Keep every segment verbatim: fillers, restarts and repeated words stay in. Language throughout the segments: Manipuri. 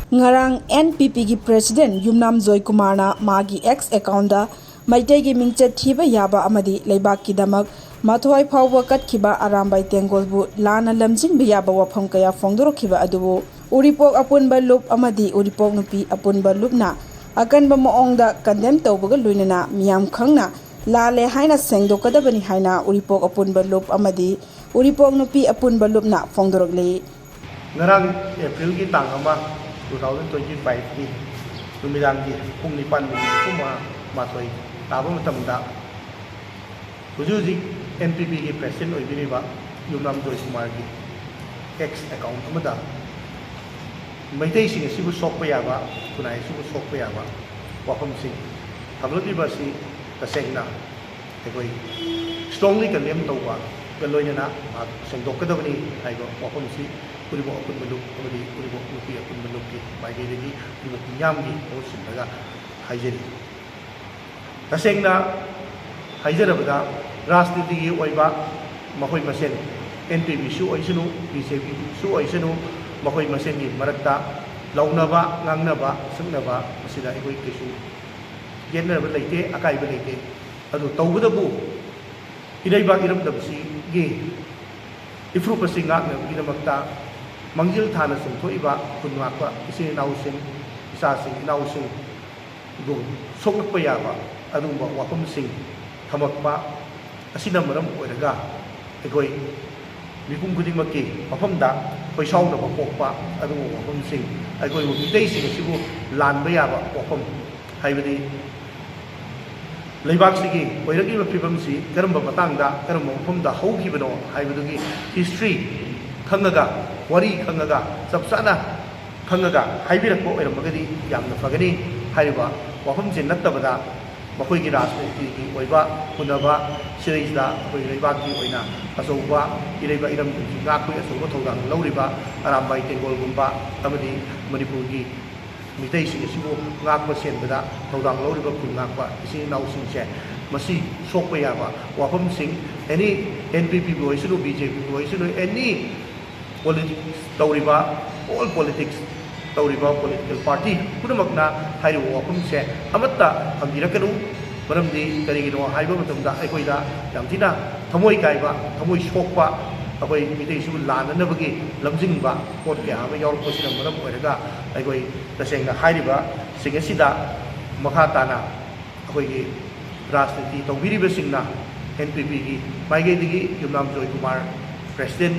ꯉꯔꯥꯡ ꯑꯦꯟ ꯄꯤ ꯄꯤꯒꯤ ꯄ꯭ꯔꯦꯁꯤꯗꯦꯟꯠ ꯌꯨꯝꯅꯥꯝ ꯖꯣꯏꯀꯨꯃꯥꯔꯅ ꯃꯥꯒꯤ ꯑꯦꯛꯁ ꯑꯦꯀꯥꯎꯟꯗ ꯃꯩꯇꯩꯒꯤ ꯃꯤꯡꯆꯠ ꯊꯤꯕ ꯌꯥꯕ ꯑꯃꯗꯤ ꯂꯩꯕꯥꯛꯀꯤꯗꯃꯛ ꯃꯊ꯭ꯋꯥꯏ ꯐꯥꯎꯕ ꯀꯠꯈꯤꯕ ꯑꯔꯥꯝꯕꯥꯏ ꯇꯦꯡꯒꯣꯜꯕꯨ ꯂꯥꯟꯅ ꯂꯝꯖꯤꯡꯕ ꯌꯥꯕ ꯋꯥꯐꯝ ꯀꯌꯥ ꯐꯣꯡꯗꯣꯔꯛꯈꯤꯕ ꯑꯗꯨꯕꯨ ꯎꯔꯤꯄꯣꯛ ꯑꯄꯨꯟꯕ ꯂꯨꯞ ꯑꯃꯗꯤ ꯎꯔꯤꯄꯣꯛ ꯅꯨꯄꯤ ꯑꯄꯨꯟꯕ ꯂꯨꯞꯅ ꯑꯀꯟꯕ ꯃꯑꯣꯡꯗ ꯀꯟꯗꯦꯝ ꯇꯧꯕꯒ ꯂꯣꯏꯅꯅ ꯃꯤꯌꯥꯝ ꯈꯪꯅ ꯂꯥꯜꯂꯦ ꯍꯥꯏꯅ ꯁꯦꯡꯗꯣꯛꯀꯗꯕꯅꯤ ꯍꯥꯏꯅ ꯎꯔꯤꯄꯣꯛ ꯑꯄꯨꯟꯕ ꯂꯨꯞ ꯑꯃꯗꯤ ꯎꯔꯤꯄꯣꯛ ꯅꯨꯄꯤ ꯑꯄꯨꯟꯕ ꯂꯨꯞꯅ ꯐꯣꯡꯗꯣꯔꯛꯂꯤ꯫ ꯉꯔꯥꯡ ꯑꯦꯄ꯭ꯔꯤꯜꯒꯤ ꯇꯥꯡ ꯑꯃ, two thousand twenty fiveꯀꯤ ꯅꯨꯃꯤꯗꯥꯡꯒꯤ ꯄꯨꯡ ꯅꯤꯄꯥꯟ ꯃꯤꯅꯤꯠ ꯅꯤꯐꯨ ꯃꯉꯥ, ꯃꯥꯊꯣꯏ ꯇꯥꯕ ꯃꯇꯝꯗ ꯍꯧꯖꯤꯛ ꯍꯧꯖꯤꯛ ꯑꯦꯟ ꯄꯤ ꯄꯤꯒꯤ ꯄ꯭ꯔꯦꯁꯤꯗꯦꯟꯠ ꯑꯣꯏꯕꯤꯔꯤꯕ ꯌꯨꯝꯅꯥꯝ ꯖꯣꯏꯀꯨꯃꯥꯔꯒꯤ ꯑꯦꯛꯁ ꯑꯦꯀꯥꯎꯟꯠ ꯑꯃꯗ ꯃꯩꯇꯩꯁꯤꯡ ꯑꯁꯤꯕꯨ ꯁꯣꯛꯄ ꯌꯥꯕ, ꯈꯨꯟꯅꯥꯏ ꯑꯁꯤꯕꯨ ꯁꯣꯛꯄ ꯌꯥꯕ ꯋꯥꯐꯝꯁꯤꯡ ꯊꯝꯂꯛꯂꯤꯕ ꯑꯁꯤ ꯇꯁꯦꯡꯅ ꯑꯩꯈꯣꯏ strongly condemn ꯇꯧꯕꯒ ꯂꯣꯏꯅꯅ ꯃꯍꯥꯛ ꯁꯦꯡꯗꯣꯛꯀꯗꯕꯅꯤ ꯍꯥꯏꯕ ꯋꯥꯐꯝꯁꯤ ꯎꯔꯤꯄꯣꯛ ꯑꯄꯨꯟꯕ ꯂꯨꯞ ꯑꯃꯗꯤ ꯎꯔꯤꯄꯣꯛ ꯅꯨꯄꯤ ꯑꯄꯨꯟꯕ ꯂꯨꯞꯀꯤ ꯃꯥꯏꯀꯩꯗꯒꯤ ꯎꯔꯤꯄꯣꯛ ꯃꯤꯌꯥꯝꯒꯤ ꯃꯍꯨꯠ ꯁꯤꯜꯂꯒ ꯍꯥꯏꯖꯔꯤ꯫ ꯇꯁꯦꯡꯅ ꯍꯥꯏꯖꯔꯕꯗ, ꯔꯥꯖꯅꯤꯇꯤꯒꯤ ꯑꯣꯏꯕ ꯃꯈꯣꯏ ꯃꯁꯦꯟ, ꯑꯦꯟ ꯄꯤ ꯄꯤꯁꯨ ꯑꯣꯏꯁꯅꯨ, ꯕꯤ ꯖꯦ ꯄꯤꯁꯨ ꯑꯣꯏꯁꯅꯨ, ꯃꯈꯣꯏ ꯃꯁꯦꯟꯒꯤ ꯃꯔꯛꯇ ꯂꯥꯎꯅꯕ, ꯉꯥꯡꯅꯕ, ꯁꯛꯅꯕ, ꯃꯁꯤꯗ ꯑꯩꯈꯣꯏ ꯀꯩꯁꯨ ꯌꯦꯠꯅꯔꯕ ꯂꯩꯇꯦ, ꯑꯀꯥꯏꯕ ꯂꯩꯇꯦ꯫ ꯑꯗꯨ ꯇꯧꯕꯇꯕꯨ ꯏꯔꯩꯕꯥꯛ ꯏꯔꯝꯗꯝꯁꯤꯒꯤ ꯏꯐꯨꯔꯨꯞ ꯑꯁꯤ ꯉꯥꯛꯅꯕꯒꯤꯗꯃꯛꯇ ꯃꯥꯡꯖꯤꯜ ꯊꯥꯅ ꯆꯣꯡꯊꯣꯛꯏꯕ ꯈꯨꯟ ꯉꯥꯛꯄ ꯏꯆꯤꯟ ꯏꯅꯥꯎꯁꯤꯡ, ꯏꯆꯥꯁꯤꯡ ꯏꯅꯥꯎꯁꯤꯡꯕꯨ ꯁꯣꯛꯂꯛꯄ ꯌꯥꯕ ꯑꯗꯨꯒꯨꯝꯕ ꯋꯥꯐꯝꯁꯤꯡ ꯊꯝꯃꯛꯄ ꯑꯁꯤꯅ ꯃꯔꯝ ꯑꯣꯏꯔꯒ ꯑꯩꯈꯣꯏ ꯃꯤꯄꯨꯝ ꯈꯨꯗꯤꯡꯃꯛꯀꯤ ꯃꯐꯝꯗ ꯈꯣꯏꯁꯥꯎꯅꯕ ꯄꯣꯛꯄ ꯑꯗꯨꯒꯨꯝꯕ ꯋꯥꯐꯝꯁꯤꯡ, ꯑꯩꯈꯣꯏꯕꯨ ꯃꯤꯇꯩꯁꯤꯡ ꯑꯁꯤꯕꯨ ꯂꯥꯟꯕ ꯌꯥꯕ ꯋꯥꯐꯝ, ꯍꯥꯏꯕꯗꯤ ꯂꯩꯕꯥꯛꯁꯤꯒꯤ ꯑꯣꯏꯔꯛꯂꯤꯕ ꯐꯤꯕꯝꯁꯤ ꯀꯔꯝꯕ ꯃꯇꯥꯡꯗ, ꯀꯔꯝꯕ ꯃꯐꯝꯗ ꯍꯧꯈꯤꯕꯅꯣ ꯍꯥꯏꯕꯗꯨꯒꯤ history ꯈꯪꯉꯒ, ꯋꯥꯔꯤ ꯈꯪꯉꯒ, ꯆꯞ ꯆꯥꯅ ꯈꯪꯉꯒ ꯍꯥꯏꯕꯤꯔꯛꯄ ꯑꯣꯏꯔꯝꯃꯒꯗꯤ ꯌꯥꯝꯅ ꯐꯒꯅꯤ꯫ ꯍꯥꯏꯔꯤꯕ ꯋꯥꯐꯝꯁꯦ ꯅꯠꯇꯕꯗ ꯃꯈꯣꯏꯒꯤ ꯔꯥꯖꯅꯤꯇꯤꯒꯤ ꯑꯣꯏꯕ ꯍꯨꯟꯅꯕ ꯁꯤꯗꯩꯁꯤꯗ ꯑꯩꯈꯣꯏ ꯂꯩꯕꯥꯛꯀꯤ ꯑꯣꯏꯅ ꯑꯆꯧꯕ ꯏꯔꯩꯕꯥꯛ ꯏꯔꯝꯗꯝꯁꯤ ꯉꯥꯛꯄꯒꯤ ꯑꯆꯧꯕ ꯊꯧꯗꯥꯡ ꯂꯧꯔꯤꯕ ꯑꯔꯥꯝꯕꯥꯏ ꯇꯦꯡꯒꯣꯜꯒꯨꯝꯕ ꯑꯃꯗꯤ ꯃꯅꯤꯄꯨꯔꯒꯤ ꯃꯤꯇꯩꯁꯤꯡ ꯑꯁꯤꯕꯨ ꯉꯥꯛꯄ ꯁꯦꯟꯕꯗ ꯊꯧꯗꯥꯡ ꯂꯧꯔꯤꯕ ꯈꯨꯟ ꯉꯥꯛꯄ ꯏꯆꯤꯟ ꯏꯅꯥꯎꯁꯤꯡꯁꯦ ꯃꯁꯤ ꯁꯣꯛꯄ ꯌꯥꯕ ꯋꯥꯐꯝꯁꯤꯡ, any ꯑꯦꯟ ꯄꯤ ꯄꯤꯕꯨ ꯑꯣꯏꯁꯅꯨ, ꯕꯤ ꯖꯦ ꯄꯤꯕꯨ ꯑꯣꯏꯁꯅꯨ, any politics ꯇꯧꯔꯤꯕ, all politics ꯇꯧꯔꯤꯕ ꯄꯣꯂꯤꯇꯤꯀꯦꯜ ꯄꯥꯔꯇꯤ ꯄꯨꯝꯅꯃꯛꯅ ꯍꯥꯏꯔꯤꯕ ꯋꯥꯐꯝꯁꯦ ꯑꯃꯠꯇ ꯍꯪꯕꯤꯔꯛꯀꯅꯨ꯫ ꯃꯔꯝꯗꯤ ꯀꯔꯤꯒꯤꯅꯣ ꯍꯥꯏꯕ ꯃꯇꯝꯗ ꯑꯩꯈꯣꯏꯗ ꯌꯥꯝ ꯊꯤꯅ ꯊꯃꯣꯏ ꯀꯥꯏꯕ, ꯊꯃꯣꯏ ꯁꯣꯛꯄ, ꯑꯩꯈꯣꯏ ꯃꯤꯇꯩꯁꯤꯕꯨ ꯂꯥꯟꯅꯅꯕꯒꯤ ꯂꯝꯖꯤꯡꯕ ꯄꯣꯠ ꯀꯌꯥ ꯑꯃ ꯌꯥꯎꯔꯛꯄꯁꯤꯅ ꯃꯔꯝ ꯑꯣꯏꯔꯒ ꯑꯩꯈꯣꯏ ꯇꯁꯦꯡꯅ ꯍꯥꯏꯔꯤꯕꯁꯤꯡ ꯑꯁꯤꯗ ꯃꯈꯥ ꯇꯥꯅ ꯑꯩꯈꯣꯏꯒꯤ ꯔꯥꯖꯅꯤꯇꯤ ꯇꯧꯕꯤꯔꯤꯕꯁꯤꯡꯅ ꯑꯦꯟ ꯄꯤ ꯄꯤꯒꯤ ꯃꯥꯏꯀꯩꯗꯒꯤ ꯌꯨꯝꯅꯥꯝ ꯖꯣꯏꯀꯨꯃꯥꯔ ꯄ꯭ꯔꯦꯁꯤꯗꯦꯟ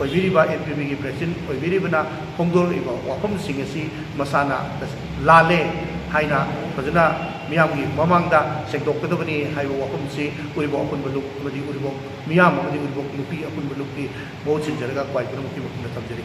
ꯑꯣꯏꯕꯤꯔꯤꯕ, ꯑꯦꯟ ꯄꯤ ꯄꯤꯒꯤ ꯄ꯭ꯔꯦꯁꯤꯗꯦꯟ ꯑꯣꯏꯕꯤꯔꯤꯕꯅ ꯐꯣꯡꯗꯣꯔꯛꯏꯕ ꯋꯥꯐꯝꯁꯤꯡ ꯑꯁꯤ ꯃꯁꯥꯅ ꯂꯥꯜꯂꯦ ꯍꯥꯏꯅ ꯐꯖꯅ ꯃꯤꯌꯥꯝꯒꯤ ꯃꯃꯥꯡꯗ ꯁꯦꯡꯗꯣꯛꯀꯗꯕꯅꯤ ꯍꯥꯏꯕ ꯋꯥꯐꯝꯁꯤ ꯎꯔꯤꯕꯣꯛ ꯑꯄꯨꯟꯕ ꯂꯨꯞ ꯑꯃꯗꯤ ꯎꯔꯤꯕꯣꯛ ꯃꯤꯌꯥꯝ ꯑꯃꯗꯤ ꯎꯔꯤꯕꯣꯛ ꯅꯨꯄꯤ ꯑꯄꯨꯟꯕ ꯂꯨꯞꯀꯤ ꯃꯍꯨꯠ ꯁꯤꯟꯖꯔꯒ ꯈ꯭ꯋꯥꯏ ꯄꯨꯝꯅꯃꯛꯀꯤ ꯃꯐꯝꯗ ꯊꯝꯖꯔꯤ꯫